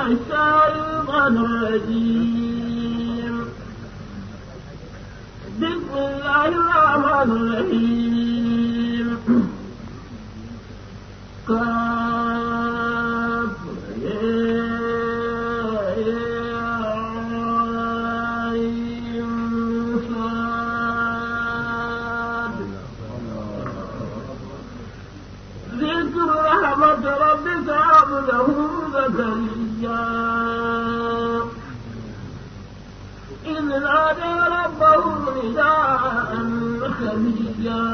الشيطان الرجيم. بسم الله الرحمن الرحيم. كاف عين صاد. ذكر رحمة ربك عبده زكريا إذ نادى ربه نداء خفيا.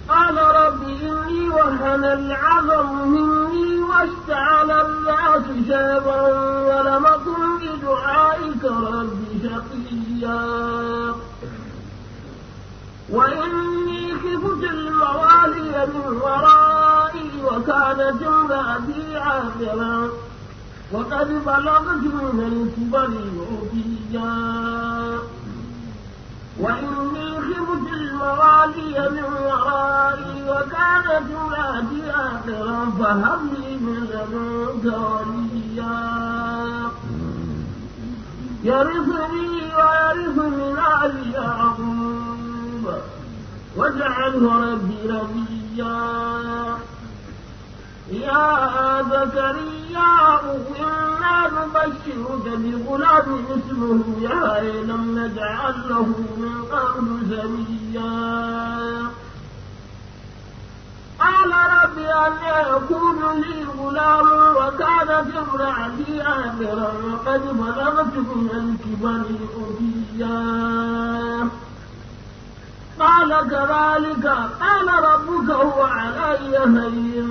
قال رب إني وهن العظم مني واشتعل الرأس شيبا ولم أكن بدعائك رب شقيا. وإني خفت الموالي من ورائي وكانت امرأتي عاقرا وقد بلغت من الكبر عتيا. وإني خفت الموالي من ورائي وكانت امرأتي عاقرا فهب لي من لدنك وليا يرثني ويرث من آل يعقوب واجعله ربي رضيا. يا زكريا إنا نبشرك بغلام اسمه يحيى لم نجعل له من قبل سميا. قال رب أنى يكون لي غلام وكانت امرأتي عاقرا وقد بلغت من الكبر عتيا. قال كذلك قال ربك هو علي هين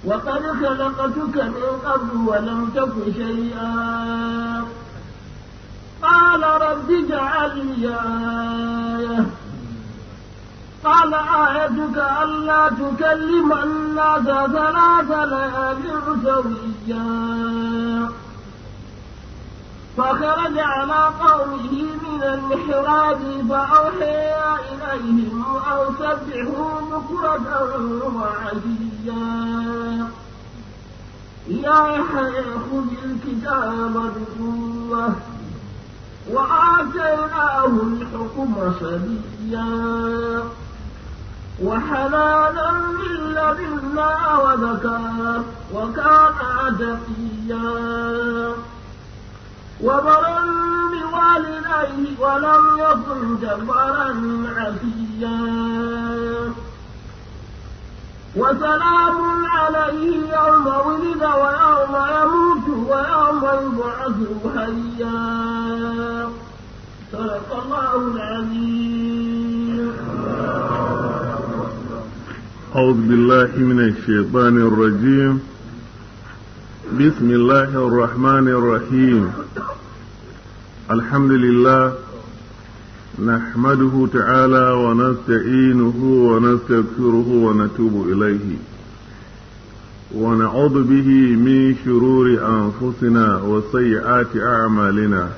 وقد خلقتك من قبل ولم تك شيئا. قال رب اجعل لي آية. قال آيتك ألا تكلم الناس 3 ليال سويا. فخرج على قومه من المحراب فأوحى إليهم أن سبحوا بكرة وعشيا. يا يحيى خذ الكتاب بقوة وآتيناه الحكم صبيا وحنانا من لدنا وزكاة وكان تقيا وبرا بوالديه ولم يكن جبارا عصيا. وسلام عليه يوم ولد ويوم يموت ويوم يبعث حيا. صدق الله العظيم. أعوذ بالله من الشيطان الرجيم. بسم الله الرحمن الرحيم. الحمد لله نحمده تعالى ونستعينه ونستغفره ونتوب إليه ونعوذ به من شرور أنفسنا وسيئات أعمالنا.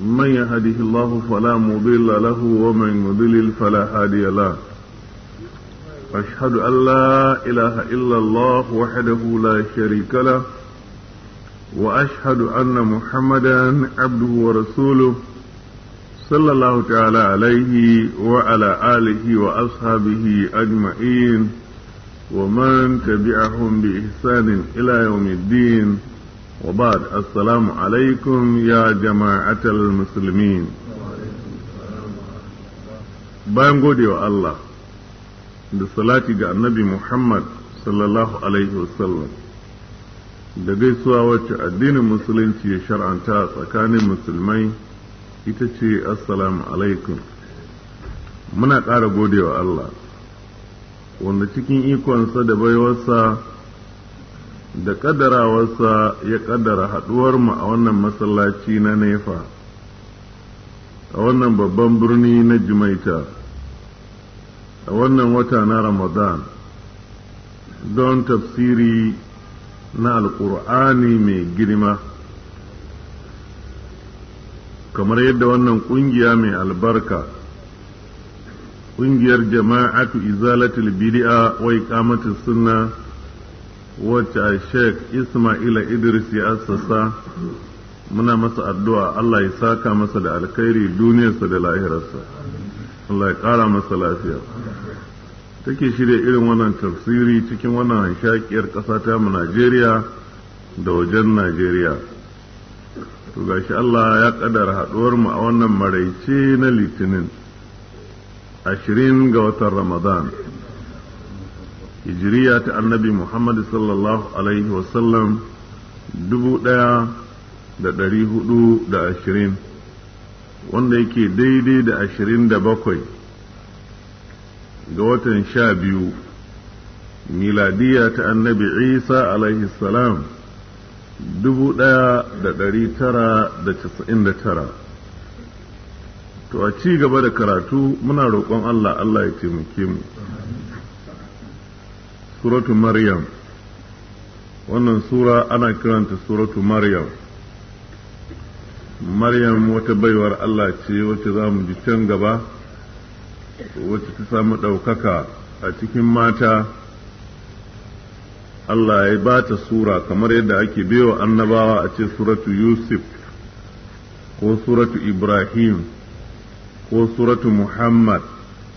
من يهده الله فلا مضل له ومن يضلل فلا هادي له. أشهد أن لا إله إلا الله وحده لا شريك له وأشهد أن محمدا عبده ورسوله صلى الله تعالى عليه وعلى آله وأصحابه أجمعين ومن تبعهم بإحسان إلى يوم الدين. وبعد، السلام عليكم يا جماعة المسلمين. Bayan gode wa Allah da salati ga Annabi Muhammad sallallahu alaihi wasallam da gaisuwa wacce addinin musulunci ya shar'anta tsakanin musulmai, ita ce assalamu alaikum. Muna ƙara gode wa Allah wanda cikin ikonsa da baiwarsa da ƙaddarawarsa ya ƙaddara haɗuwarmu a wannan masallaci na Nefa a wannan babban birni na Jimaita a wannan wata na Ramadan don tafsiri na Alƙur'ani mai girma, kamar yadda wannan ƙungiya mai albarka Ƙungiyar Jama'atu Izalatul Bid'a wa Iqamatus Sunna, wacce a Sheikh Ismaila Idris ya assasa, muna masa addu'a Allah ya saka masa da alkhairi duniyarsa da lahirarsa, Allah ya ƙara masa lafiya. Take shirya irin wannan tafsiri cikin wannan hanshakiyar ƙasa ta mu Najeriya da wajen Najeriya. To gashi Allah ya ƙadara haɗuwar mu a wannan maraice na Litinin 20 ga watan Ramadan, hijiriya ta Annabi Muhammad sallallahu alaihi wasallam 1420, wanda yake daidai da 27 ga watan 12, miladiya ta Annabi Isa alaihi salam 1999. To a ci gaba da karatu, muna roƙon Allah, Allah ya taimake mu. Suratu Maryam. Wannan sura ana kiranta Suratu Maryam. Maryam wata baiwar Allah ce wacce za mu ji can gaba, wacce ta samu ɗaukaka a cikin mata. Allah ya ba ta sura kamar yadda ake baiwa annabawa, a ce Suratu Yusuf ko Suratu Ibrahim ko Suratu Muhammad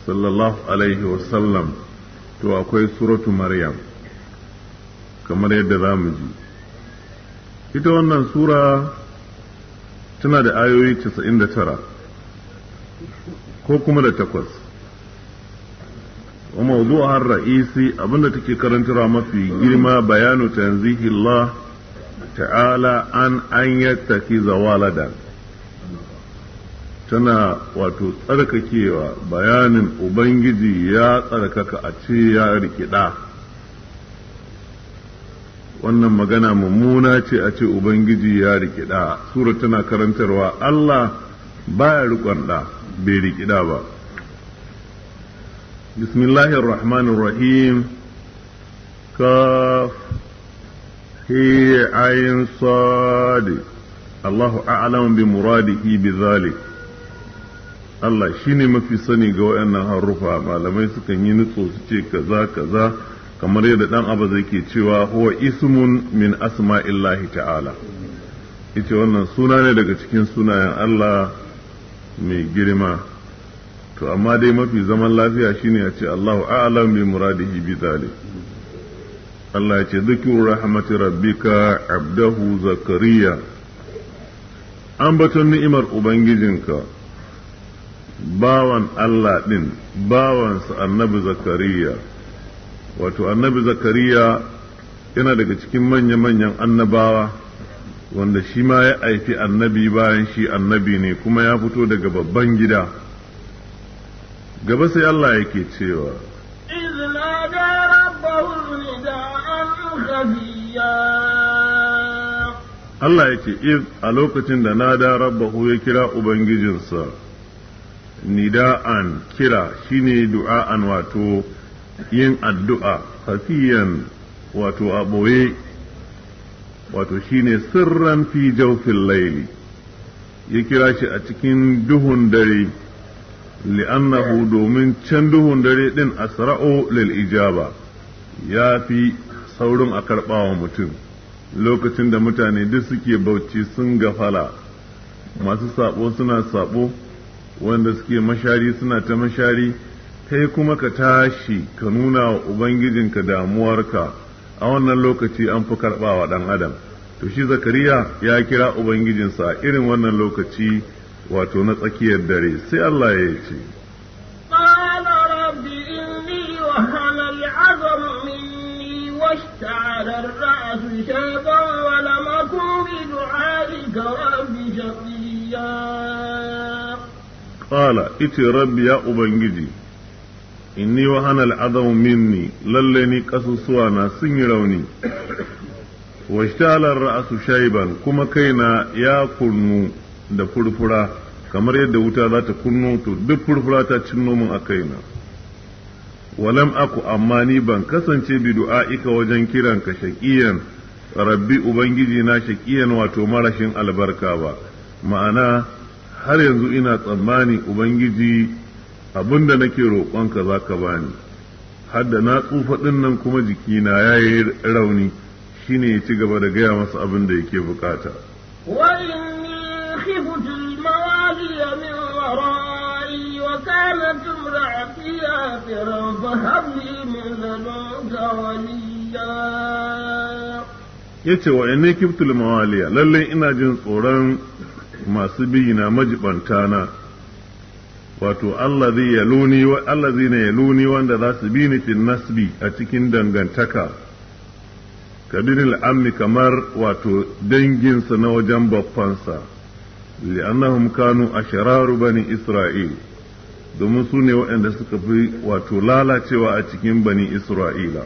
sallallahu alaihi wasallam. To akwai Suratu Maryam kamar yadda za mu ji. Ita wannan sura tana da ayoyi 99 ko kuma da 8. Wa mawdu'ar ra'isi, abinda take karantarwa mafi girma, bayanu tanzihi Allah ta'ala an yattakiza walada. Tana wato tsarkakewa, bayanin Ubangiji ya tsarkaka a ce ya rikida. Wannan magana mummuna ce, a ce Ubangiji ya rikida. Sura tana karantarwa Allah baya rikon ɗa, bai rikida ba. Bismillahir rahmanir rahim. Kaf he ayin sad. Allahu a'lam bi muradihi bi zalik. Allah shine mafi sani ga waɗannan harufa. Malamai sukan yi nutso su ce kaza kaza, kamar yadda dan abu zai ke cewa huwa ismun min asma'illahi ta'ala. Yace wannan suna ne daga cikin sunayen Allah mai girma. To amma dai mafi zaman lafiya shine ya ce Allahu a'lam bi muradihi bi zalik. Allah ya ce dhikru rahmati rabbika abdahu Zakariya, ambaton ni'imar ubangijinka bawan Allah din, bawansa Annabi Zakariya. Wato Annabi Zakariya yana daga cikin manya-manyan annabawa, wanda shi ma ya haifi annabi bayan shi annabi ne, kuma ya fito daga babban gida. Gaba sai Allah yake cewa إذ نادى ربه نداء خفيا. Allah ya ce iz, a lokacin da nada rabbahu, ya kira ubangijinsa, nida'an, kira shine du'a'an, wato yin addu'a, khafiyan, wato a ɓoye, wato shine sirran, fi jawfil laili, ya kira shi a cikin duhun dare, li'annahu, domin can duhun dare din, asra'u lil ijaba, ya fi saurin a karɓawa mutum. Lokacin da mutane duk suke bauchi sun gafala, masu sabo suna sabo, wanda suke mashari suna ta mashari, kai kuma ka tashi ka nuna wa ubangijinka damuwarka, a wannan lokaci an fi karɓawa ɗan adam. To shi Zakariya ya kira ubangijinsa a irin wannan lokaci, wato na tsakiyar dare. Sai Allah ya ce قال رب إني وهن العظم مني واشتعل الرأس شيبا ولم أكن بدعائك رب شقيا. Qala, ite rabbi, ya ubangiji, inni wahana al'azamu minni, lalle ni kasusuwa na sun yi rauni, washtala ra'su shayban, kuma kaina ya kunnu da furfura, kamar yadda wuta za ta kunnu, to duk furfura ta cinno min a kaina. Walam aku, amma ni ban kasance, bi du'a'ika, wajen kiranka, shaqiyan, rabbi, ubangiji na, shaqiyan, wato marashin albarka ba. Ma'ana har yanzu ina tsammani ubangiji Abinda nake roƙonka za ka bani, hadda na tsufa ɗin nan kuma jikina ya yi rauni. Shine ya ci gaba da gaya masa abin da yake bukata. وإني خفت الموالي من ورائي وكانت امرأتي عاقرا فهب لي من لدنك وليا. Yace wa inni kiftul mawaliya, lallai ina jin tsoron masu bi na, majibanta na, wato allazi yaluni wa allazina yaluni, wanda za su bi ni, fil nasbi, a cikin dangantaka, kabiril ammi, kamar wato danginsa na wajen baffansa, li'annahum kanu ashraru bani Isra'il, domin su ne waɗanda suka fi wato lalacewa a cikin Bani Isra'ila.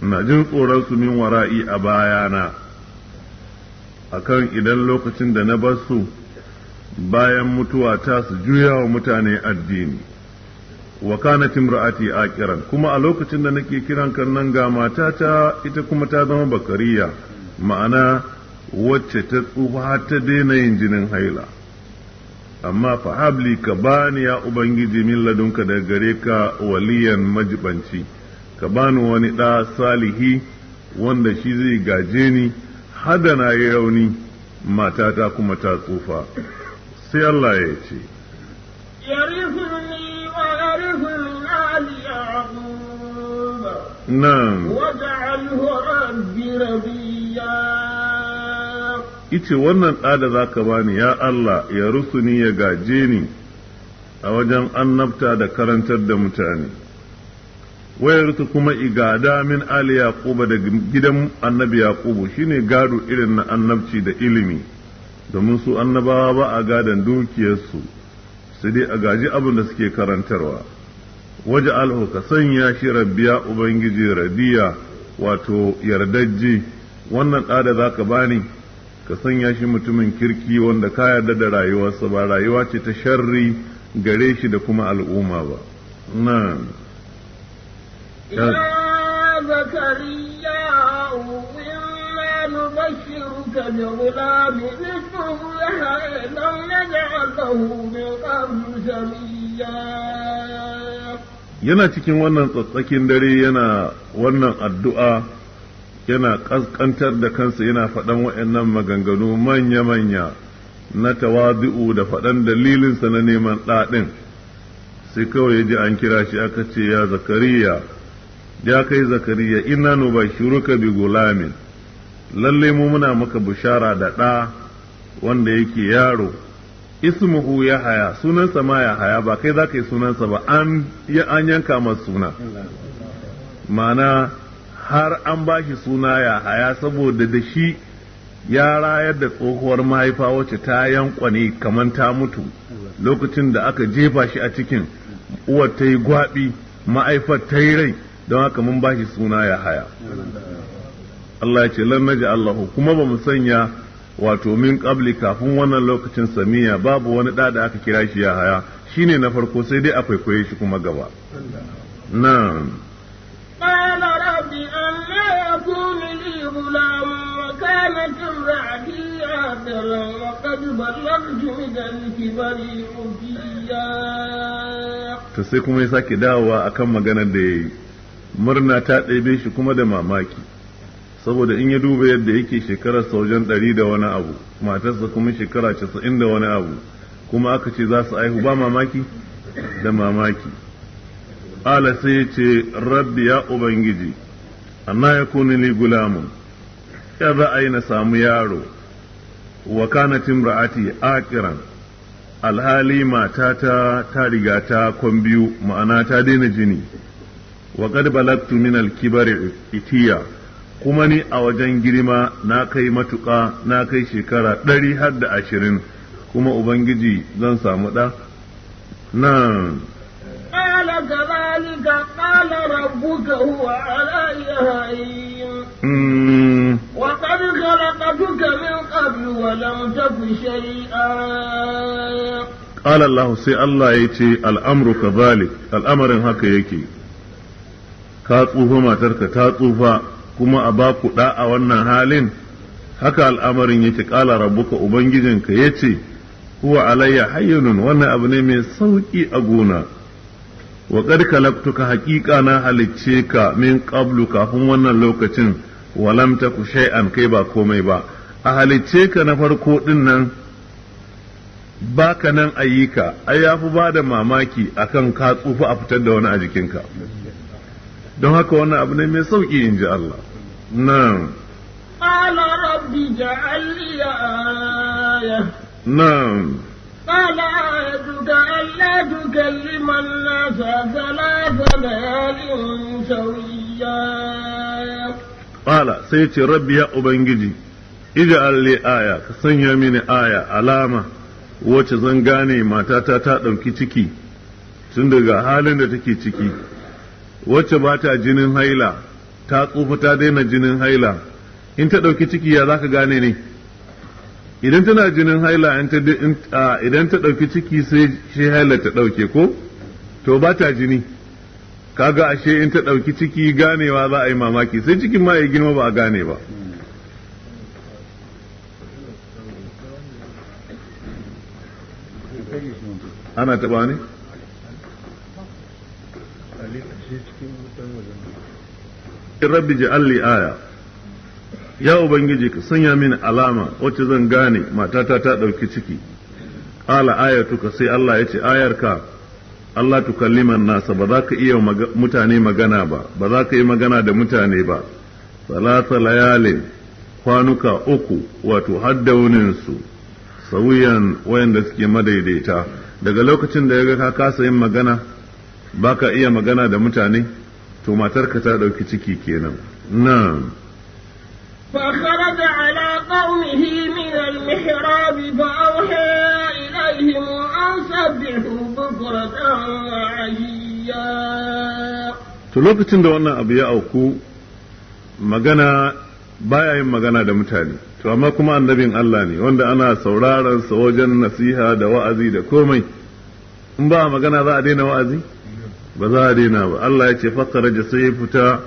Ina jin tsoron su, min wara'i, a bayana, akan idan lokacin da na bar su bayan mutuwa ta su juya wa mutane addini. Wa kanat imra'ati aqiran, kuma a lokacin da nake kiran kan nan ga matata, ita kuma ta zama bakariya, ma'ana wacce ta tsufa har ta daina yin jinin haila. Amma fa habli, ka bani, ya Ubangiji, min ladunka, daga gare ka, waliyan, majibanci, ka bani wani ɗa salihi wanda shi zai gaje ni, hada na yi rauni, matata kuma ta tsufa. Sai Allah ya ce: يرثني ويرث من آل يعقوب Nan واجعله رب رضيا. Ice wannan ɗa da za ka bani, ya Allah, ya rusuni, ya gaje ni a wajen annabta da karantar da mutane, wayarsu kuma igada, min ali Yaquba, da gidan Annabi Yaqubu, shine gado irin na annabci da ilimi, domin su annabawa ba a gadon dukiyarsu, sai dai a gaji abin da suke karantarwa. Waje alhu, ka sanya shi, rabbiya, Ubangiji, radiya, wato yardajje. Wannan ɗa da za ka bani, ka sanya shi mutumin kirki wanda ka yarda da rayuwarsa, ba rayuwa ce ta sharri gare shi da kuma al'umma ba na. يا زكريا إنا نبشرك بغلام اسمه يحيى لم نجعل له من قبل سميا. Yana cikin wannan tsatsakin dare yana wannan addu'a, yana ƙasƙantar da kansa, yana faɗan waɗannan maganganu manya-manya na tawadu'u da faɗan dalilinsa na neman ɗaɗin, sai kawai ya ji an kira shi, aka ce: ya Zakariya, ya kai Zakariya, inna nubashiruka bi gulamin, lalle mu muna maka bishara da ɗa wanda yake yaro, ismuhu Yahaya, sunansa ma Yahaya. Ba kai za ka yi sunansa ba, an yanka masa suna, ma'ana har an ba shi suna Yahaya saboda da shi ya rayar da tsohuwar mahaifa wacce ta yankwane kamar ta mutu. Lokacin da aka jefa shi a cikin uwar, ta yi gwabi, ma'aifar ta yi rai, don haka mun ba shi suna Yahaya. Allah ya ce lan naj'al, kuma ba mu sanya wato min qabli, kafin wannan lokacin, samiya, babu wani ɗa da aka kira shi Yahaya, shine na farko, sai dai a kwaikwaye shi kuma gaba na. قال رب أنى يكون لي غلام وكانت امرأتي عاقرا وقد بلغت من الكبر عتيا. To sai kuma ya sake dawowa akan maganar da ya yi. Murna ta ɗebe shi kuma da mamaki, saboda in ya duba yadda yake, shekarar wajen 100 da wani abu, matarsa kuma shekara 90 da wani abu, kuma aka ce za su aihu, ba mamaki da mamaki. Ala, sai ya ce: rabbi, ya Ubangiji, anna yakunu li gulamun, ya za a yi na samu yaro, wa kanat imra'ati aqiran, alhali matata ta riga ta kwan biyu, ma'ana ta daina jini, wa qad balagtu min al-kibari itiya, kuma ni a wajen girma na kai matuƙa, na kai shekara 120, kuma Ubangiji zan samu ɗa nan? قال كذلك قال ربك هو علي هين وقد خلقتك من قبل ولم تك شيئا. قال الله، sai Allah ya ce: al'amru kazalik, al'amarin haka yake. Ka tsufa, matarka ta tsufa, kuma a ba ku ɗa a wannan halin, haka al'amarin yake. Ƙala rabbuka, ubangijinka ya ce: huwa alayya hayyinun, wannan abu ne mai sauƙi a gona. Wa qad khalaqtuka, haqiqa na halicce ka, min qablu, kafin wannan lokacin, walam taku shay'an, kai ba komai ba. A halicce ka na farko din nan baka nan ayyuka ai yafi ba da mamaki akan ka tsufa a fitar da wani a jikinka. Don haka wannan abu ne mai sauki, in ji Allah. Na'am. قال رب اجعل لي آية. Na'am. قال آيتك ألا تكلم الناس 3 ليال سويا. Qala, sai ce, rabbi, ya ubangiji, ij'al li aya, ka sanya mini aya, alama wacce zan gane matata ta ɗauki ciki, tun daga halin da take ciki, wacce ba ta jinin haila, ta tsufa ta daina jinin haila, in ta ɗauki ciki ya za ka gane ne? Idan tana jinin haila, idan ta ɗauki ciki sai shi haila ta ɗauke, ko to ba ta jini, kaga ashe in ta ɗauki ciki ganewa za a yi mamaki, sai cikin ma ya girma ba a gane ba. Ana taɓa ne? Rabbi ji'al li aya, ya ubangiji ka sanya mini alama wacce zan gane matata ta ɗauki ciki. Qala ayatuka, sai Allah ya ce ayarka Allah tukalliman nasa, ba za ka iya mutane magana ba, ba za ka yi magana da mutane ba, salasa layalin, kwanuka 3, wato haddauninsu sauyan wayanda suke madaidaita. Daga lokacin da ya ga ka kasa yin magana, ba ka iya magana da mutane, to matarka ta ɗauki ciki kenan. Na'am. فخرج على قومه من المحراب فأوحى إليهم أن سبحوا بكرة وعشيا. To lokacin da wannan abu ya auku, magana baya yin magana da mutane, to amma kuma annabin Allah ne wanda ana sauraron sa wajen nasiha da wa'azi da komai. In ba magana za a daina wa'azi? Ba za a daina ba. Allah ya ce fakharaja, sai ya fita,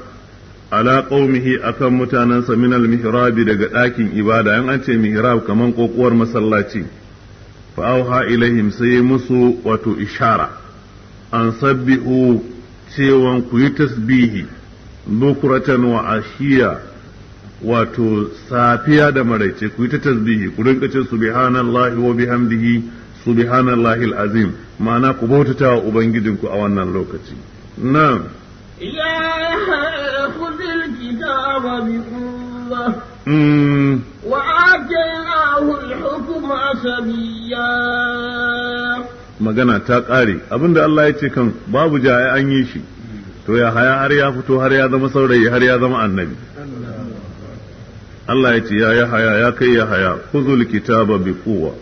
ala qaumihi, akan mutanansa, min al-mihrabi, daga ɗakin ibada. In an ce mihrab kaman kokuwar masallaci. Fa auha ilaihim, sai musu wato ishara, an sabbihu, cewan ku yi tasbihi, bukuratan wa ashiya, wato safiya da maraice ku yi ta tasbihi, ku rinka ce subhanallahi wa bihamdihi subhanallahi alazim, ma'ana ku bautata wa ubangijinku a wannan lokaci. Na'am. يا خذ الكتاب بقوة وآتيناه الحكم سبيا. Magana ta ƙare. Abinda Allah ya ce kan babu jaya an yi shi. To ya haya har ya fito, har ya zama saurayi, har ya zama annabi. Allah ya ce ya haya, ya kai ya haya, khuzul kitaba bi quwwa,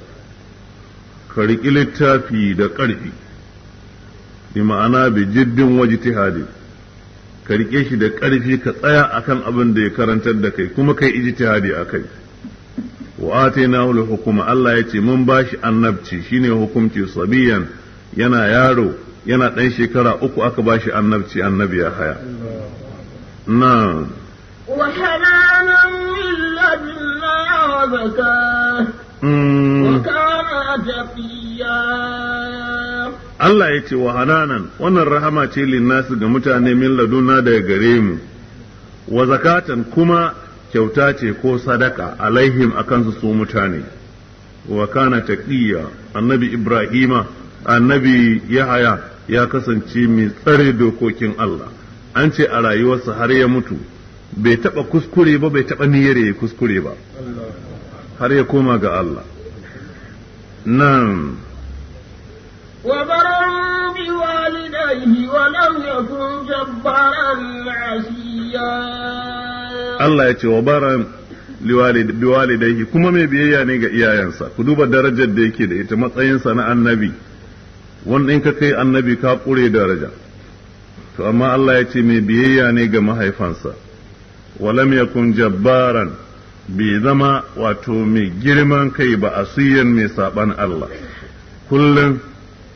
ka riƙi littafi da ƙarfi, bi ma'ana bi jiddin wajtihadi, ka riƙe shi da ƙarfi, ka tsaya akan abin da ya karantar da kai, kuma kai ijtihadi akai. Wa atainahu al-hukma, Allah ya ce mun bashi annabci, shine hukunci, sabiyan, yana yaro, yana ɗan shekara 3 aka bashi annabci, annabi ya haya. Na'am. Wa hananan min ladunna wa zakah wa kana taqiya. Allah ya ce wa hananan, wannan rahama ce linnasu, ga mutane, min laduna, daga gare mu, wa zakatan, kuma kyauta ce ko sadaka, alaihim, akan su mutane. Wa kana taqiya, annabi Ibrahima, annabi Yahaya ya kasance mai tsare dokokin Allah. An ce a rayuwarsa har ya mutu bai taba kuskure ba, bai taba niyyar ya kuskure ba, har ya koma ga Allah. Nan وبرا بوالديه ولم يكن جبارا عصيا. Allah ya ce wa baran biwalidaihi, kuma mai biyayya ne ga iyayensa. Ku duba darajar da yake da ita, matsayinsa na annabi, wanda in ka kai annabi ka kure daraja. To amma Allah ya ce mai biyayya ne ga mahaifansa. Walam yakun jabbaran, bai zama wato mai girman kai ba, asiyan, mai saban Allah. Kullum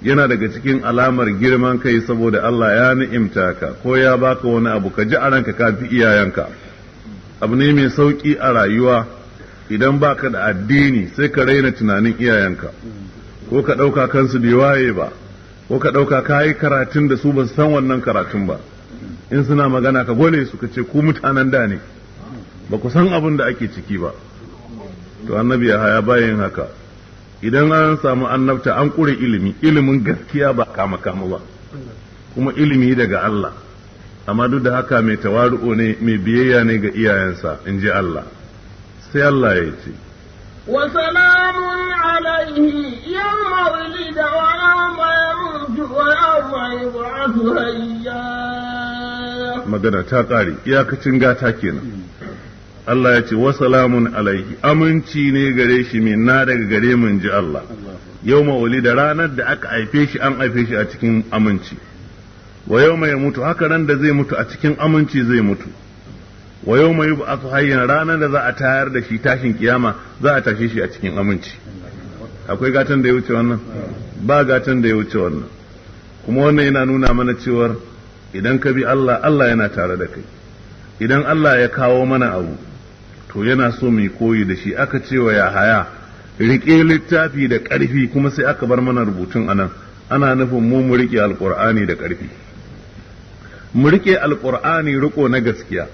yana daga cikin alamar girman kai, saboda Allah ya ni'imta ka ko ya baka wani abu, ka ji a ranka ka fi iyayenka. Abu ne mai sauki a rayuwa, idan baka da addini sai ka raina tunanin iyayenka, ko ka ɗauka kansu bai waye ba. Ko ka ɗauka ka yi karatun da su ba su san wannan karatun ba. In suna magana ka gwale su, ka ce ku mutanen da ne, ba ku san abin da ake ciki ba. To annabi Yahaya bayan haka. Idan an samu annabta an ƙure ilimi, ilimin gaskiya ba kama kama ba, kuma ilimi daga Allah. Amma duk da haka mai tawaru'u ne, mai biyayya ne ga iyayensa, in ji Allah. Sai Allah ya ce, وسلام عليه يوم ولد ويوم يموت ويوم يبعث حيا. Magana ta ƙare, iyakacin gata kenan. Allah ya ce, wa salamun alaihi, aminci ne gare shi, minna, daga gare mu, in ji Allah. Yau da ranar da aka haife shi, an haife shi a cikin aminci. Wa yau ya mutu, haka ran da zai mutu a cikin aminci zai mutu. Wa yau mai yub'athu hayyan, ranar da za a tayar da shi tashin kiyama, za a tashe shi a cikin aminci. Akwai gatan da ya wuce wannan? Ba gatan da ya wuce wannan. Kuma wannan yana nuna mana cewar idan ka bi Allah, Allah yana tare da kai. Idan Allah ya kawo mana abu, to yana so mu yi koyi da shi. Aka ce wa Yahaya, rike littafi da ƙarfi, kuma sai aka bar mana rubutun anan. Ana nufin mu mu rike Alƙur'ani da ƙarfi, mu rike Alƙur'ani riko na gaskiya.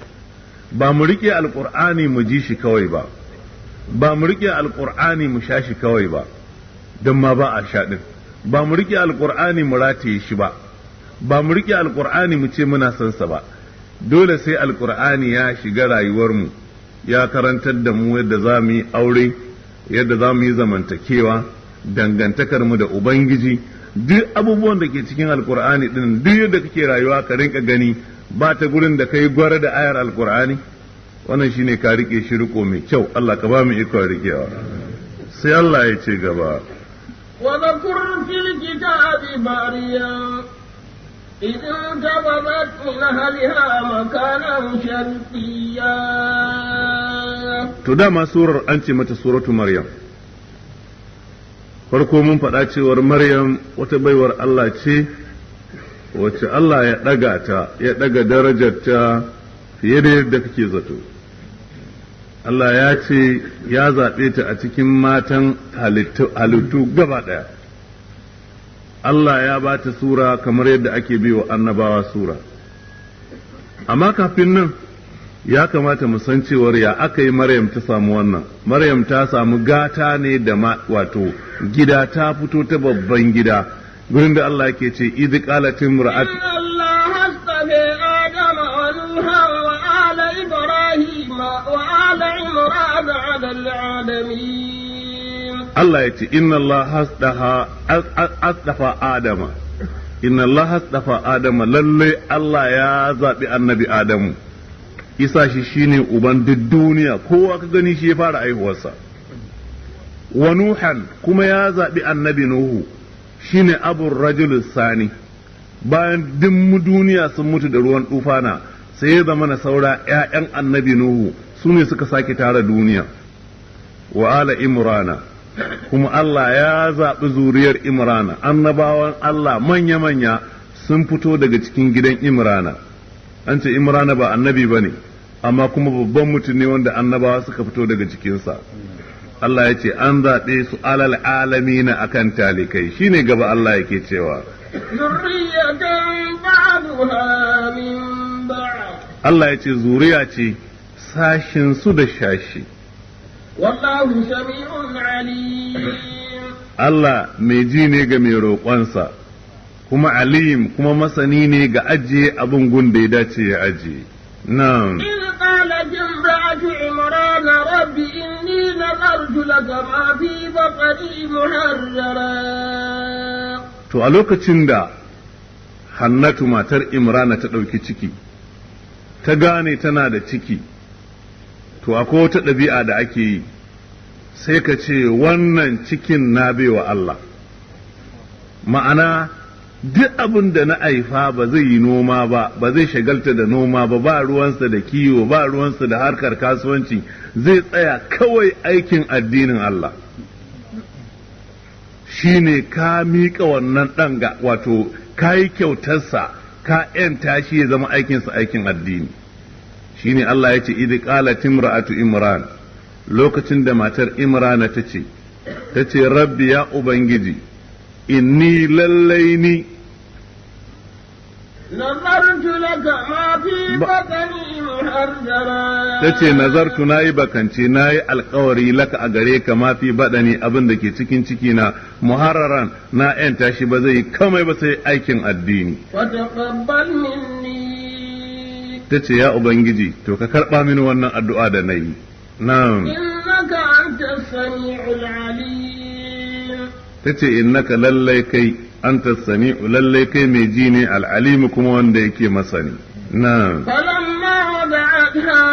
Ba mu rike Alƙur'ani mu ji shi kawai ba, ba mu rike Alƙur'ani mu sha shi kawai ba, don ma ba a sha din. Ba mu rike Alƙur'ani mu rataye shi ba, ba mu rike Alƙur'ani mu ce muna son sa ba. Dole sai Alƙur'ani ya shiga rayuwarmu, ya karantar da mu yadda za mu yi aure, yadda za mu yi zamantakewa, dangantakar mu da Ubangiji, duk abubuwan da ke cikin Alkur'ani din. Duk yadda kake rayuwa, ka rinka gani ba ta gurin da kai gwara da ayar Alkur'ani. Wannan shine ka rike shi riko mai kyau. Allah ka ba mu ikon rikewa. Sai Allah ya ce gaba: وذكر في الكتاب مريم إذ انتبذت من أهلها مكانا شرقيا. To dama surar an ce mata suratu Maryam. Farko mun faɗa cewar Maryam wata baiwar Allah ce wacce Allah ya ɗaga ta, ya ɗaga darajarta fiye da yadda kake zato. Allah ya ce ya zaɓe ta a cikin matan halittu gaba ɗaya. Allah ya ba ta sura kamar yadda ake wa annabawa sura. Amma kafin nan ya kamata mu san cewar ya aka yi Maryam ta samu wannan. Maryam ta samu gata ne da wato gida, ta fito ta babban gida, gurin da Allah yake ce idh qalat imra'at إن الله اصطفى آدم ونوحا وآل إبراهيم وآل عمران على العالمين. Allah ya ce, inna Allah astafa Adama, inna Allah astafa Adama, lalle Allah ya zaɓi annabi Adamu, isa shi shine uban duk duniya, kowa ka gani shi ya fara aihuwarsa. Wa Nuhan, kuma ya zaɓi annabi Nuhu, shine abur rajul sani. Bayan duk duniya sun mutu da ruwan tufana, sai ya zama na saura ‘ya'yan annabi Nuhu su ne suka sake tara duniya. Wa ala Imrana, kuma Allah ya zaɓi zuriyar Imrana, annabawan Allah manya-manya sun fito daga cikin gidan Imrana. An ce Imrana ba annabi ba ne, amma kuma babban mutum ne wanda annabawa suka fito daga cikinsa. Allah ya ce an zaɓe su alal alamina, akan talikai. Shine gaba Allah yake cewa: ذرية بعضها من بعض. Allah ya ce zuriya ce sashin su da shashi. والله سميع عليم. Allah mai ji ne ga mai roƙonsa, kuma alim, kuma masani ne ga ajiye abin gun da ya dace ya ajiye. Na'am. إذ قالت امرأة عمران رب إني نذرت لك ما في بطني محررا. To a lokacin da Hannatu matar Imrana ta ɗauki ciki, ta gane tana da ciki, to akwai wata ɗabi'a da ake yi, sai ka ce wannan cikin na baiwa Allah. Ma'ana, duk abin da na haifa ba zai yi noma ba, ba zai shagalta da noma ba, ba ruwansa da kiwo, ba ruwansa da harkar kasuwanci, zai tsaya kawai aikin addinin Allah. Shi ne ka miƙa wannan ɗan ga, wato ka yi kyautarsa, ka ‘yanta shi ya zama aikinsa aikin addini. Shi ne Allah ya ce idh qalat imra'atu Imran, lokacin da matar Imrana ta ce, rabbi, ya Ubangiji. Inni lallai ni نذرت لك ما في بطني محررا. Ta ce nazartu, na yi bakance, na yi alkawari, laka a gare ka, ma fi baɗani, abin da ke cikin ciki na, muharraran, na ‘yanta shi, ba zai yi kamai ba sai aikin addini. وتقبل مني. Ta ce ya Ubangiji, to ka karɓa mini wannan addu'a da na yi na'am. إنك أنت السميع العليم. Ta ce innaka, lallai kai, anta sami'u, lallai kai mai ji ne, al'alimu, kuma wanda yake masani, na'am. فلما وضعتها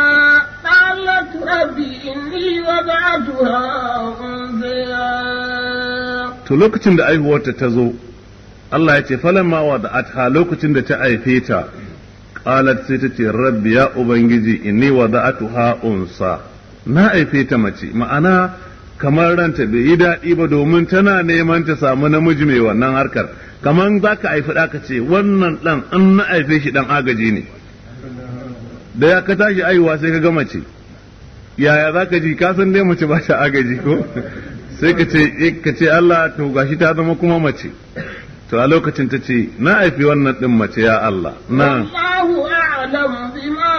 قالت رب إني وضعتها أنثى. To lokacin da aihuwarta ta zo, Allah ya ce falamma wada'atha, lokacin da ta haife ta, qalat, sai ta ce rabbi, ya Ubangiji, inni wada'atuha unsa, na haife ta mace. Ma'ana kamar ranta bai yi daɗi ba, domin tana neman ta samu namiji mai wannan harkar. Kamar za ka haifi ɗa ka ce wannan ɗan in na haife shi ɗan agaji ne, da ya ka tashi aihuwa sai ka ga mace, yaya za ka ji? Ka san dai mace ba ta agaji ko? Sai ka ce Allah, to gashi ta zama kuma mace. To a lokacin ta ce na haifi wannan din mace, ya Allah na. والله أعلم بما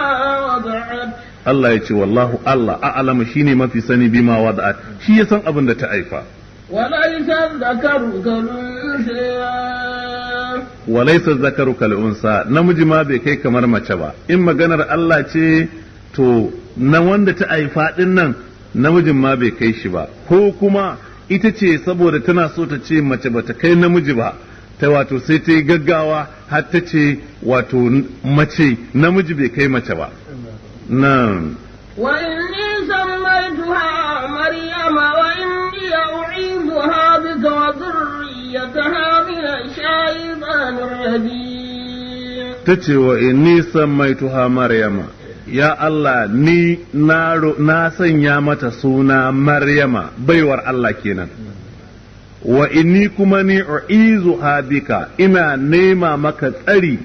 وضعت. Allah ya ce wallahu, Allah, a'lamu, shine mafi sani, bima wada'at, shi ya san abin da ta haifa. وليس الذكر كالأنثى. Walaysa zakaru kal unsa, namiji ma bai kai kamar mace ba. In maganar Allah ce, to na wanda ta haifa din nan namijin ma bai kai shi ba, ko kuma ita ce saboda tana so ta ce mace bata kai namiji ba, ta wato sai ta yi gaggawa har ta ce wato mace, namiji bai kai mace ba nan. وإني سميتها مريم وإني أعيذها بك وذريتها من الشيطان الرجيم. Ta ce wa inni sammaituha Maryama, ya Allah, ni na sanya mata suna Maryama, baiwar Allah kenan. Wa inni, kuma ni, u'izuha bika, ina nema maka tsari,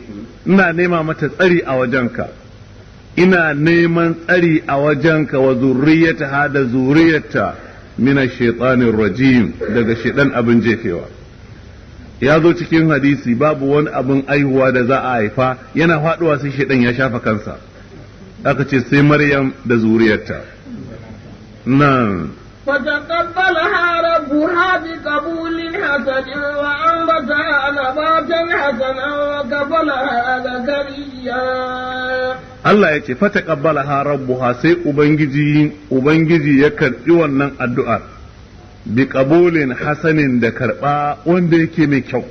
ina nema mata tsari a wajenka, ina neman tsari a wajenka, wa zurriyataha, da zuriyarta, mina shaitanir rajim, daga shaitan abin jefewa. Ya zo cikin hadisi, babu wani abin aihuwa da za a haifa yana faduwa sai shaitan ya shafa kansa. Aka ce sai Maryam da zuriyarta nan. فتقبلها ربها بقبول حسن وأنبتها نباتا حسنا وكفلها زكريا. Allah ya ce fataqabbalaha rabbuha, sai ubangiji ya karbi wannan addu'ar, bi qabulin hasanin, da karba wanda yake mai kyau,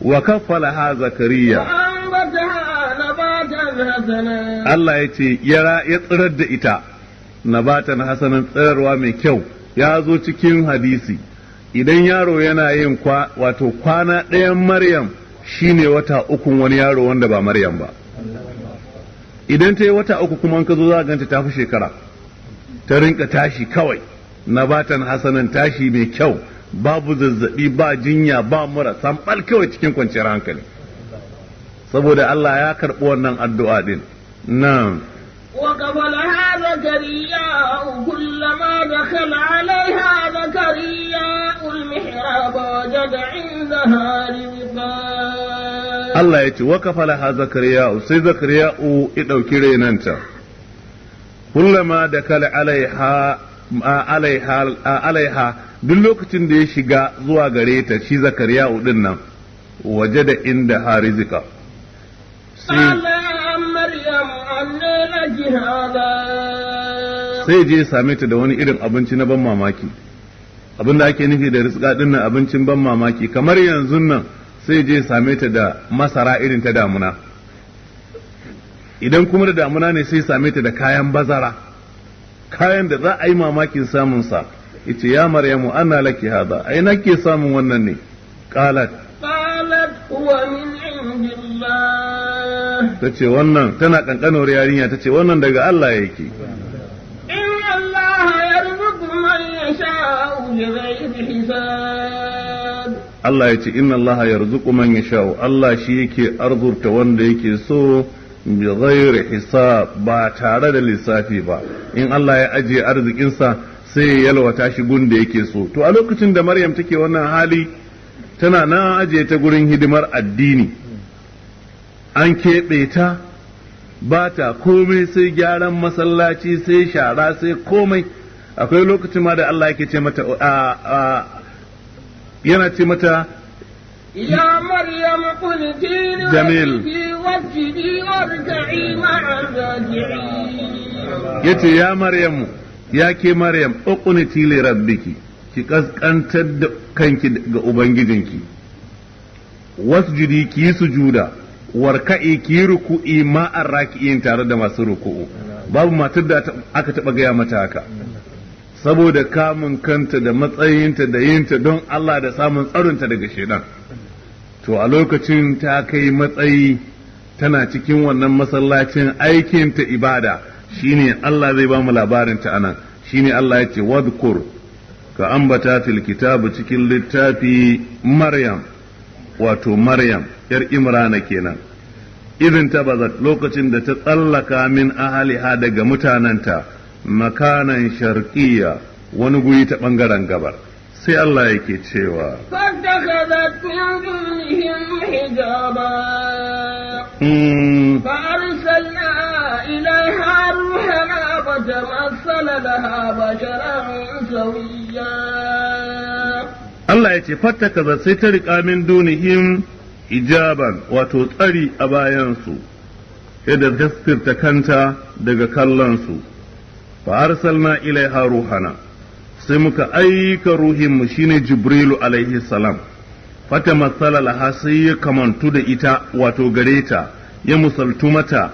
wa kaffalaha Zakariya. وأنبتها نباتا حسنا. Allah ya ce ya tsirar da ita nabatan hasanan, tsirarwa mai kyau. Ya zo cikin hadisi, idan yaro yana yin wato kwana ɗayan Maryam shine wata ukun wani yaro wanda ba Maryam ba. Idan ta yi wata 3 kuma in ka zo za ganta ta fi shekara. Ta rinka tashi kawai nabatan hasanan, tashi mai kyau, babu zazzabi, ba jinya, ba mura, sambal kawai cikin kwanciyar hankali, saboda Allah ya karɓi wannan addu'a din nan. وكفلها زكريا، كلما دخل عليها زكريا المحراب وجد عندها رزقا. Allah ya ce wa kafalaha Zakariya'u, sai Zakariya'u ya ɗauki renanta. Kullama da kala alaiha, duk lokacin da ya shiga zuwa gare ta, shi Zakariya'u din nan, waje da inda ha rizika, sai قال يا مريم أنى لك هذا؟ Sai je ya same ta da wani irin abinci na ban mamaki. Abin da ake nufi da rizqa din nan, abincin ban mamaki. Kamar yanzu nan sai je ya same ta da masara irin ta damuna. Idan kuma da damuna ne, sai same ta da kayan bazara, kayan da za a yi mamakin samun sa. Yace ya Maryamu, anna laki hada, ai nake samun wannan ne? Qalat, قالت هو من عند الله. Tace wannan, tana kankanuwar yarinya, tace wannan daga Allah yake. إن الله يرزق من يشاء بغير حساب. Allah ya ce inna Allah yarzuqu man yasha'u, Allah shi yake arzurta wanda yake so, bi ghairi hisab, ba tare da lissafi ba. In Allah ya ajiye arzikinsa Sai ya yalwata shi gun da yake so. To, a lokacin da Maryam take wannan hali, tana nan ajiye ta gurin hidimar addini, an keɓe ta, ba ta komai sai gyaran masallaci, sai shara, sai komai. Akwai lokacin ma da Allah yake ce mata, yana ce mata: يا مريم اقنتي جميل. لربك واسجدي واركعي مع الراكعين. Yace: "Ya Maryamu, ya ke Maryam, uqniti li rabbiki, ki kaskantar da kanki ga ubangijinki, wasjudi, ki yi sujuda, warka'i, ki yi ruku'i, ma'ar raki'in, tare da masu ruku'u." Babu matar da aka taba gaya mata haka, saboda kamun kanta da matsayinta da yinta don Allah da samun tsaronta daga shaidan. To, a lokacin ta kai matsayi, tana cikin wannan masallacin, aikinta ibada. Shine Allah zai ba mu labarin ta anan. Shine Allah ya ce: "Wadhkur, ka ambata, fil kitabu, cikin littafi, Maryam," wato Maryam yar Imrana kenan, "idh intabazat, lokacin da ta tsallaka, min ahliha, daga mutananta, makanan sharqiyya, wani guri ta bangaren gabar." Sai Allah yake cewa: فاتخذت من دونهم حجابا. فأرسلنا إليها روحنا فتمثل لها بشرا سويا. Allah ya ce: "Fattakhazat, sai ta riƙa, min dunihim hijaban, wato tsari a bayansu, yadda ta sirta kanta daga kallonsu. Fa arsalna ilaiha ruhana, sai muka aika ruhinmu, shine Jibrilu alaihi salam. Fatamassala laha, sai ya kamantu da ita, wato gare ta, ya musaltu mata,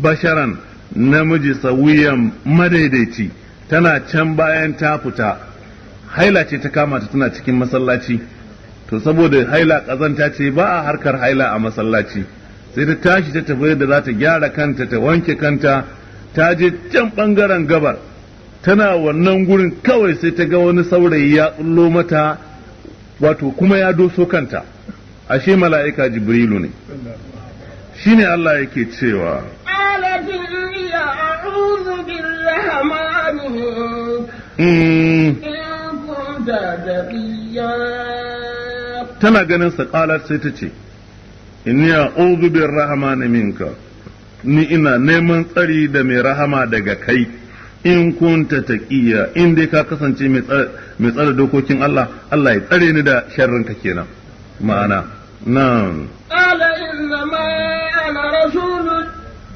basharan, namiji, sawiyan, madaidaici." Tana can bayan ta fita, haila ce ta kama ta, tana cikin masallaci. To, saboda haila kazanta ce, ba a harkar haila a masallaci, sai ta tashi ta tafi da za ta gyara kanta, ta wanke kanta. Ta je can bangaren gabar, tana wannan gurin kawai sai ta ga wani saurayi ya tsullo mata, wato kuma ya doso kanta. Ashe mala'ika Jibrilu ne. Shine Allah yake cewa: قالت إني أعوذ بالرحمن منك إن كنت تقيا. Tana ganin sa, qalat, sai ta ce: "Inni a'udhu birrahmani minka, ni ina neman tsari da mai rahama daga kai, in kunta taqiya, in dai ka kasance mai tsare dokokin Allah. Allah ya tsare ni da sharrinka kenan." Ma'ana nan. قال إنما أنا رسول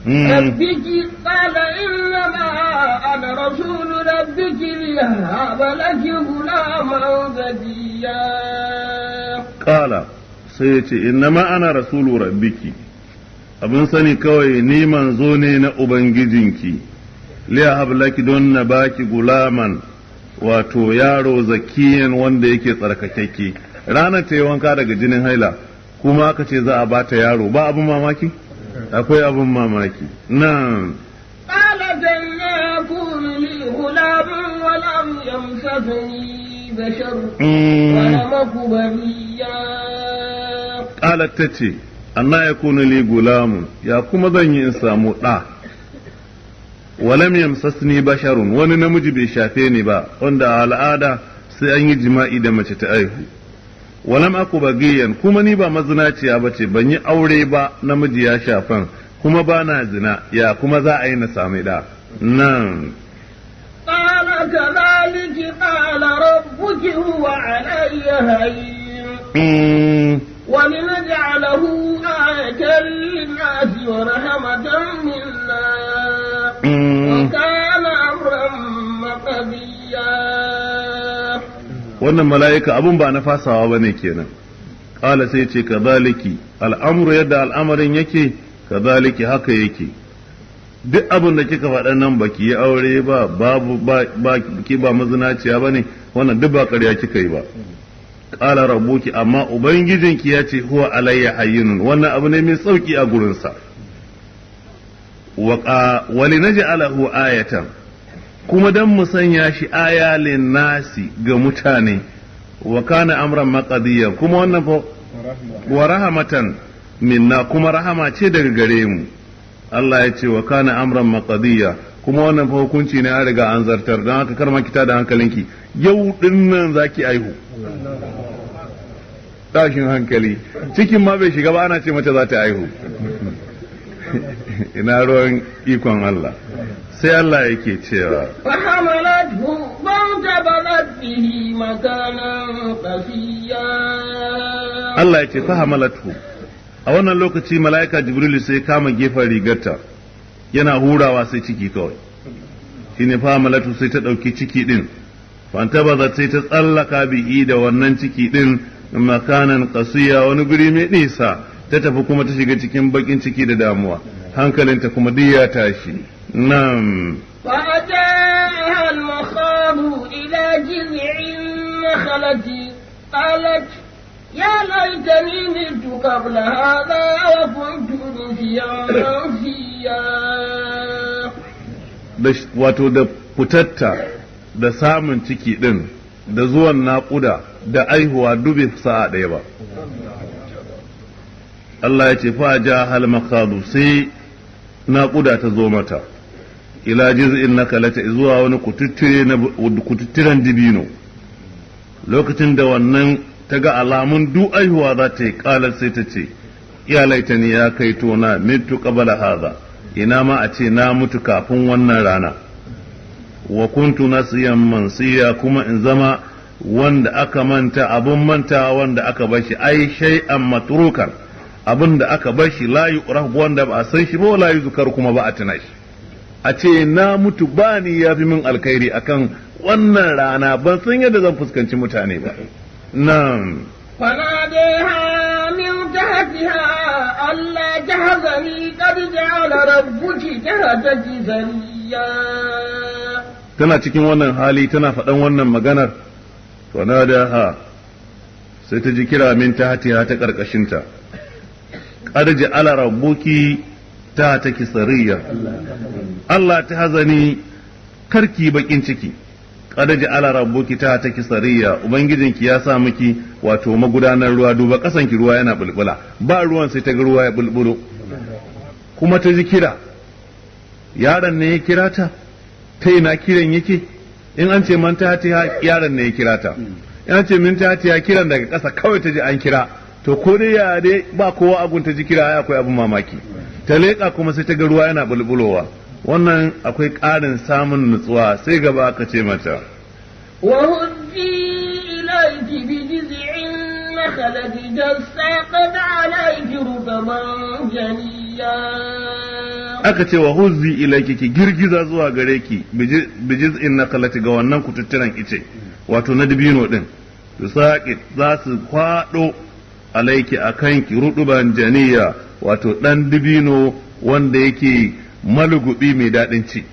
ربك، قال إنما أنا رسول ربك لأهب لك غلاما زكيا. Qala, sai ya ce: "Innama ana rasulu rabbiki, abin sani kawai ni manzo ne na ubangijinki, liyahab laki, don na baki, gulaman, wato yaro, zakiyan, wanda yake tsarkakakke." Ranar ta yi wanka daga jinin haila, kuma aka ce za a bata yaro. Ba abin mamaki? Akwai abin mamaki nan. قالت أنى يكون لي غلام ولم يمسسني بشر ولم أك بغيا. Qalat, ta ce: "Anna yakunu li gulamun, ya kuma zan yi in samu ɗa, walam yamsasni basharun, wani namiji bai shafe ni ba, wanda a al'ada sai an yi jima'i da mace ta aihu, walam aku bagiyan, kuma ni ba mazinaciya ba ce, ban yi aure ba, namiji ya shafan, kuma ba na zina, ya kuma za a yi na sami ɗa nan?" قال كذلك قال ربك هو علي هين ولنجعله آية للناس ورحمة منا وكان أمرا مقضيا. Wannan mala'ika abun ba na fasawa bane kenan. Qala, sai ce: "Kadhaliki al'amru, yadda al'amarin yake, kadhaliki, haka yake. Duk abin da kika faɗa nan, baki yi aure ba, babu ba ki ba mazinaciya bane, wannan duk ba ƙarya kika yi ba. Qala rabbuki, amma ubangijinki ya ce, huwa alayya hayyinun, wannan abu ne mai sauki a gurinsa. Wa walinaj'alahu ayatan, kuma dan mu sanya shi aya, linnasi, ga mutane, wa kana amran maqdiyan, kuma wannan fa, wa rahmatan minna, kuma rahama ce daga gare mu." Allah ya ce: "Wa kana amran maqdiya," Kuma wannan fa hukunci ne an riga an zartar, don haka kar ma ki tada hankalinki, yau din nan zaki aihu. Tashin hankali, cikin ma bai shiga ba ana ce mata za ta aihu. Ina ruwan ikon Allah. Sai Allah yake cewa فحملته فانتبذت به مكانا قصيا. Allah ya ce fahamalatu. A wannan lokaci mala'ika Jibrilu sai kama gefen rigarta yana hurawa, sai ciki kawai shine fahamalatu, sai ta ɗauki ciki ɗin. Fantabaza, sai ta tsallaka bihi, da wannan ciki ɗin, makanan qasiya, wani guri mai nisa ta tafi, kuma ta shiga cikin bakin ciki da damuwa, hankalinta kuma duk ya tashi nan. فأجاءها المخاض إلى جذع النخلة قالت يا ليتني مت قبل هذا وكنت نسيا منسيا. Wato da fitatta da samun ciki din da zuwan naƙuda da aihuwa dube sa'a ɗaya ba. Allah ya ce fa ja hal makhadu, sai naƙuda ta zo mata, ila jiz'in nakalata, zuwa wani kututture na kututturen dibino. Lokacin da wannan ta ga alamun du aihuwa za ta yi, kalar, sai ta ce ya laitani, ya kai tona, mitu qabla hadha, ina ma a ce na mutu kafin wannan rana, wa kuntu nasiyan mansiya, kuma in zama wanda aka manta, abun manta wanda aka bashi, ai shay'an matrukan, abun da aka bashi, la yu'raf, wanda ba a san shi ba, la yuzkar, kuma ba a tuna shi. A ce na mutu ba ni ya fi min alkhairi akan wannan rana, ban san yadda zan fuskanci mutane ba nan. فناديها من تحتها ألا تحزني قد جعل ربك تحتك سريا. Tana cikin wannan hali tana faɗan wannan maganar, ha, sai ta ji kira, min tahtiha, ta ƙarƙashinta, qad ja'ala rabbuki tahtaki sariya, Allah ta hazani, karki bakin ciki, qad ja'ala rabbuki tahtaki sariya, ubangijinki ya sa miki wato magudanar ruwa, duba kasanki ruwa yana bulbula. Ba ruwan, sai ta ga ruwa ya bulbulo. Kuma ta ji kira, yaron ne ya kira ta. Ta ina kiran yake? In an ce man ta yaron ne ya kira ta, in an ce min ta kiran daga ƙasa kawai ta ji an kira. To ko dai ya dai ba kowa agun ta ji kira, ai akwai abin mamaki. Ta leƙa kuma sai ta ga ruwa yana bulbulowa. Wannan akwai ƙarin samun nutsuwa. Sai gaba aka ce mata وهزي إليك بجذع النخلة تساقط عليك رطبا جنيا. Aka ce wa huzzi ilayki, ki girgiza zuwa gare ki, bijiz'in nakalati, ga wannan kututturan ice, wato na dibino din, tusaqit, za su kwado, alaiki, akanki, ruduban janiya, wato dan dibino wanda yake malugubi mai daɗin ci.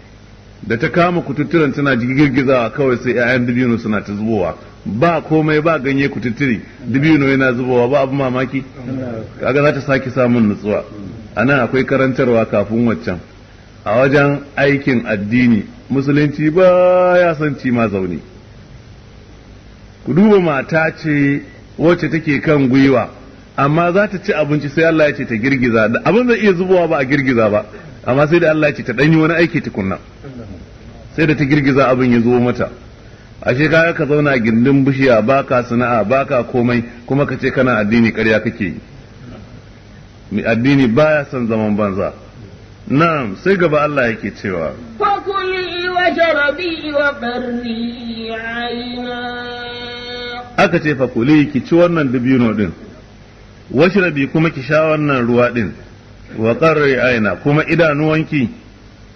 Da ta kama kututturan tana girgizawa kawai, sai 'ya'yan dibino suna ta zubowa. Ba komai, ba ganye, kututturi dibino yana zubowa, ba abu mamaki. Kaga za ta sake samun nutsuwa. A nan akwai karantarwa kafin waccan. A wajen aikin addini, musulunci ba ya son ci ma zaune. Ku duba, mata ce wacce take kan gwiwa, amma za ta ci abinci, sai Allah ya ce ta girgiza. Da abin zai iya zubowa ba a girgiza ba, amma sai da Allah ya ce ta danyi wani aiki tukunna, sai da ta girgiza abin ya zo mata. Ashe kaga ka zauna a gindin bishiya, baka sana'a, baka komai, kuma ka ce kana addini, ƙarya kake yi. Mai addini baya son zaman banza. Na'am, sai gaba Allah yake cewa فكلي واشربي وقري عينا. Aka ce fakuli, ki ci wannan dabino din, washrabi, kuma ki sha wannan ruwa din, wa qarri aina, kuma idanuwanki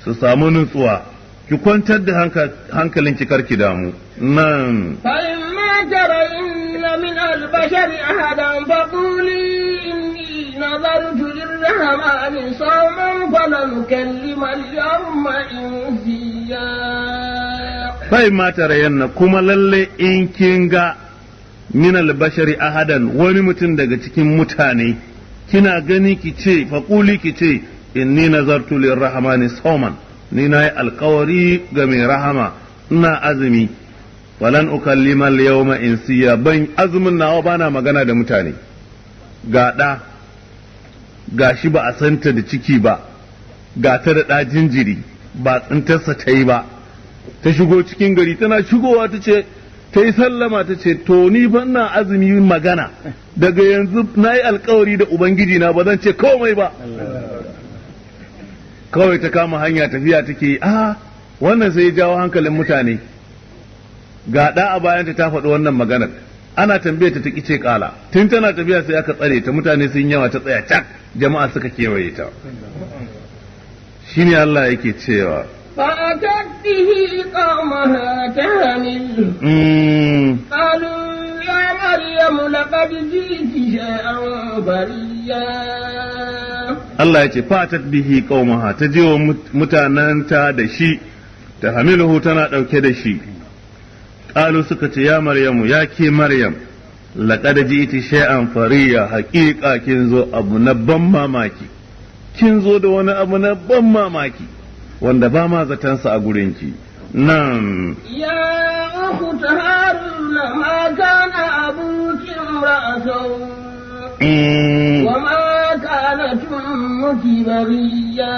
su samu nutsuwa, ki kwantar da hankalinki, karki damu nan. فإما ترين من البشر أحدا فقولي إني نذرت للرحمن صوما فلن أكلم اليوم إنسيا. Fa imma tarayanna, kuma lalle in kin ga, min albashari ahadan, wani mutum daga cikin mutane, kina gani ki ce, faƙuli, ki ce inni nazartu lirrahmani sawman, ni nayi alkawari ga mai rahama ina azumi, falan ukallima al-yawma insiya, ban azumin nawa bana magana da mutane. Ga ɗa ga shi ba a santa da ciki ba, ga ta da ɗa jinjiri. Ba tsintarsa ta yi ba. Ta shigo cikin gari, tana shigowa ta ce, ta yi sallama, ta ce, "To, ni fa ina azumi, magana daga yanzu na yi alkawari da Ubangiji na, ba zan ce komai ba." Kawai ta kama hanya, tafiya take yi. A wannan sai ya jawo hankalin mutane, ga ɗa a bayanta ta faɗi wannan maganar. Ana tambaye ta, ta ce ƙala. Tun tana tafiya sai aka tsare ta, mutane sun yawa, ta tsaya cak, jama'a suka kewaye ta. Shine Allah yake cewa: فأتت به قومها تحمله. قالوا يا مريم لقد جئت شيئا فريا. Allah ya ce: فأتت به قومها, ta je wa mutanenta da shi, تحمله, tana ɗauke da shi. قالوا, suka ce, يا مريم, ya ke Maryam, لقد جئت شيئا فريا, haƙiƙa kin zo abu na ban mamaki, kin zo da wani abu na ban mamaki wanda ba ma zatansa a gurinki nan. يا أخت هارون، ما كان أبوك امرأ سوء وما كانت أمك بغيا.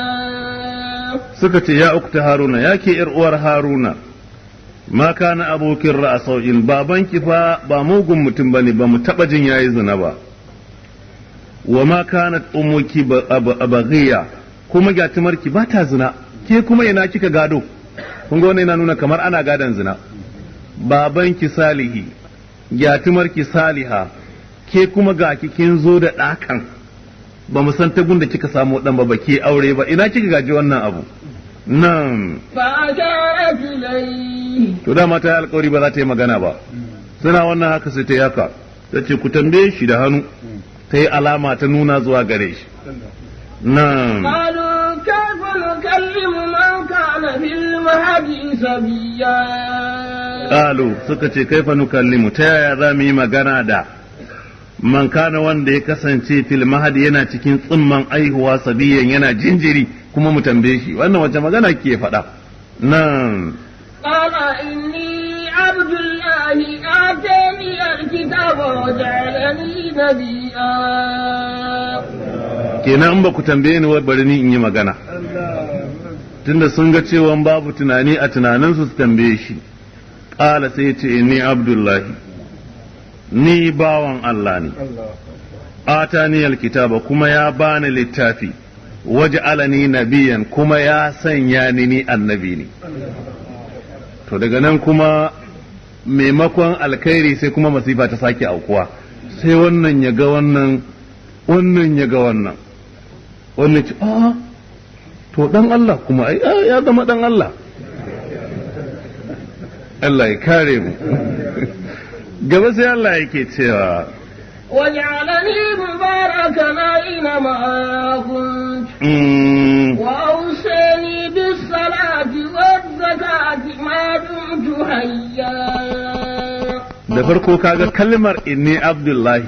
Suka ce: يا أخت هارون, ya ke ‘yar uwar Haruna, ما كان أبوك امرأ سوء, babanki fa ba mugun mutum bane, ba mu taba jin yayi zina ba. وما كانت أمك بغيا, kuma gyatumarki ba ta zina, ke kuma ina kika gado? Kun ga wannan yana nuna kamar ana gadon zina. Babanki salihi, gyatumarki saliha, ke kuma ga ki kin zo da ɗakan, ba mu san tagun da kika samu ɗan ba, ba ke aure ba, ina kika gaji wannan abu nan? فأشارت إليه. To, dama ta yi alkawari ba za ta yi magana ba. Suna wannan haka sai ta yi haka, ta ce, "Ku tambaye shi da hannu." Ta yi alama, ta nuna zuwa gare shi nan. قالوا كيف نكلم من كان في المهد صبيا؟ قالوا, suka ce, كيف نكلم, ta yaya za mu yi magana da من كان, wanda ya kasance في المهد, yana cikin tsimman aihuwa, صبيا, yana jinjiri, kuma mu tambaye shi wannan wace magana ke faɗa nan? قال إني عبد الله، آتاني الكتاب وجعلني نبيا. Kenan in ba ku tambaye ni, bari ni in yi magana, tunda sun ga cewa babu tunani a tunaninsu su tambaye shi. قال, sai ce, إني عبد الله, ni bawan Allah ne. آتاني الكتاب, kuma ya bani littafi. وجعلني نبيا, kuma ya sanya ni ni annabi ne. To, daga nan kuma maimakon alkhairi sai kuma masifa ta sake aukuwa. Sai wannan ya ga wannan, wannan ya ga wannan, wannan ce, "A to, dan Allah kuma ai ya zama dan Allah." Allah ya kare mu. Gaba sai Allah yake cewa: وجعلني مباركا أينما كنت وأوصاني بالصلاة والزكاة ما دمت حيا. Da farko kaga kalmar إني عبد الله,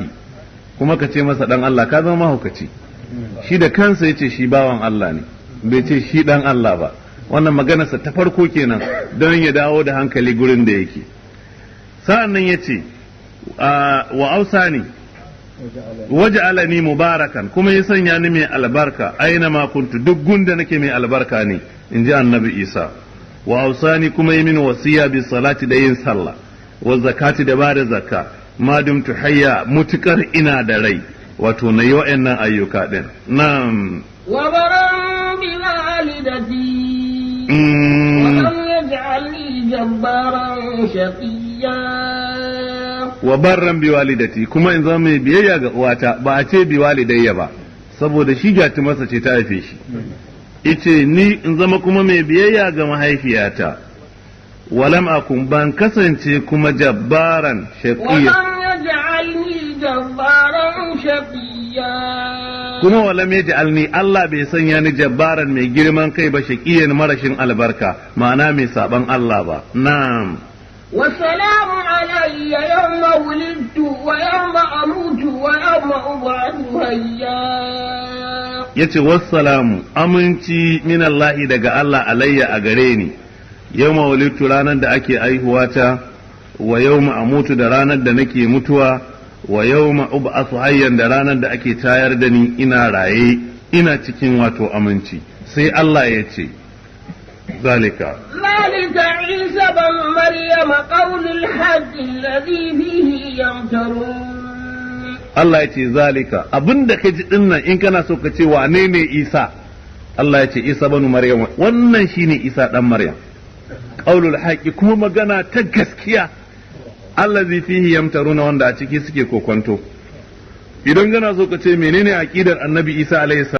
kuma ka ce masa dan Allah, ka zama mahaukaci. Shi da kansa yace shi bawan Allah ne, bai ce shi dan Allah ba. Wannan maganarsa ta farko kenan, don ya dawo da hankali gurin da yake. Sa'an nan yace وأوصاني وجعلني مباركا, kuma ya sanya ni mai albarka, أينما كنت, duk gunda nake mai albarka ne, in ji Annabi Isa. وأوصاني, kuma yi min wasiya, بالصلاة, da yin sallah, والزكاة, da bada zakka, ما دمت حيا, mutukar ina da rai, wato na yi wa'annan ayyuka din nan. وبرا بوالدتي ولم يجعلني جبارا شقيا. وبرا بوالدتي, kuma in zama mai biyayya ga uwata. Ba a ce بوالدي ba, saboda shi masa ce ta haife shi. Ice ni in zama kuma mai biyayya ga mahaifiyata. ولم أكن, ban kasance kuma جبارا شقيا. ولم يجعلني جبارا شقيا. Kuma ولم يجعلني, Allah bai sanya ni جبارا, mai girman kai ba, شقيا, marashin albarka, ma'ana mai saban Allah ba. Na'am. والسلام علي يوم ولدت ويوم أموت ويوم أبعث حيا. Yace والسلام, aminci, من الله, daga Allah, علي, a gare ni, يوم ولدت, ranar da ake aihuwata, ويوم أموت, da ranar da nake mutuwa, ويوم أبعث حيا, da ranar da ake tayar da ni ina raye, ina cikin wato aminci. Sai Allah ya ce: Zalika. ذلك عيسى بن مريم قول الحق الذي فيه يمترون. Allah ya ce zalika, abinda ka ji dinnan, in kana so ka ce wane ne Isa, Allah ya ce Isa banu Maryam, wannan shine Isa dan Maryam. Qaulul haqi, kuma magana ta gaskiya, allazi fihi yamtaruna, wanda a ciki suke kokonto. Idan kana so ka ce menene aqidar Annabi Isa alaihi